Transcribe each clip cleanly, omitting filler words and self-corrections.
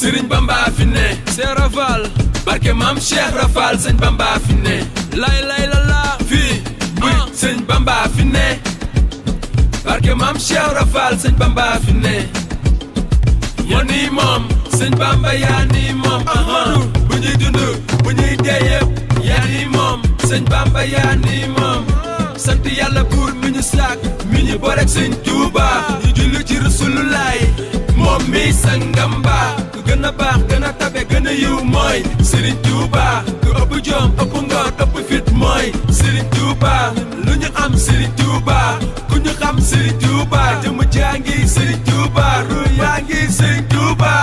Serigne Bamba fi ne Cheikh Rafal barke Maam Cheikh Rafal Sëñ Bamba fi ne lay lay la la fii murit Sëñ Bamba fi ne barke Maam Cheikh Rafal Sëñ Bamba fi ne yaa ni moom Sëñ Bamba yaa ni moom Ahmadu bu ñuy dund bu ñuy dee yëpp yaa ni moom Sëñ Bamba yaa ni moom sant yàlla buur mi ñu sàkk mi ñu boolek Sëñ Tuuba ñu julli ci Rasulullaay moom mi sangam ba ku gën a baax gën a tabe gën a yiw mooy Serigne Touba ku ëpp jom ëpp ngor ëpp fit mooy Serigne Touba lu ñu am Serigne Touba ku ñu xam Serigne Touba jëmm jaa ngi Serigne Touba ru yaa ngi Serigne Touba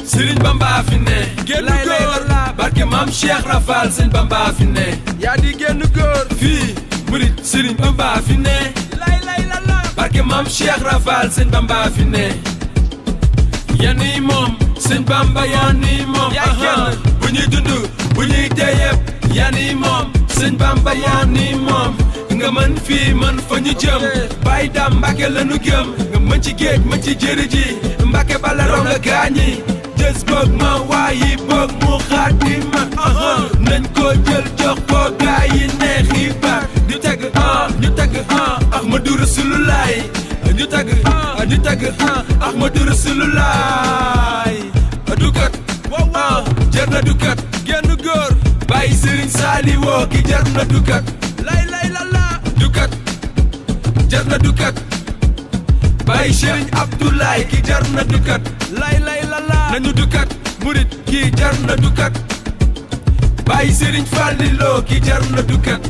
Serigne Bamba fi ne génn góor barke Maam Cheikh Rafal Sëñ Bamba fi ne yaa di génn góor fii murit Serigne Bamba fi ne lay lay la la barke Maam Cheikh Rafal Sëñ Bamba fi ne yaa ni moom Sëñ Bamba yaa ni moom bu ñuy dund bu ñuy dee yëpp yaa ni moom Sëñ Bamba yaa ni moom nga mën fii mën fa ñu jëm Baye Dame Mbàkke la nu gëm nga mën ci géej mën ci jëri ji Mbàkke bala raw nga gaañi jës boog ma waayi boog mu xaati ma nañ ko jël jox ko gaay yi neex yi ba ñu tagg Ahmadu Rasulullaay ñu tagg Ahmadu Rasulullaay dukat jar na dukat génn góor Baye Serigne Saliou ki jar na dukat lay lay la la dukat jar na dukat Baye Serigne Abdoulaye ki jar na dukat lay lay la la nañu dukat murit ki jar na dukat Baye Serigne Fallilo ki jar na dukat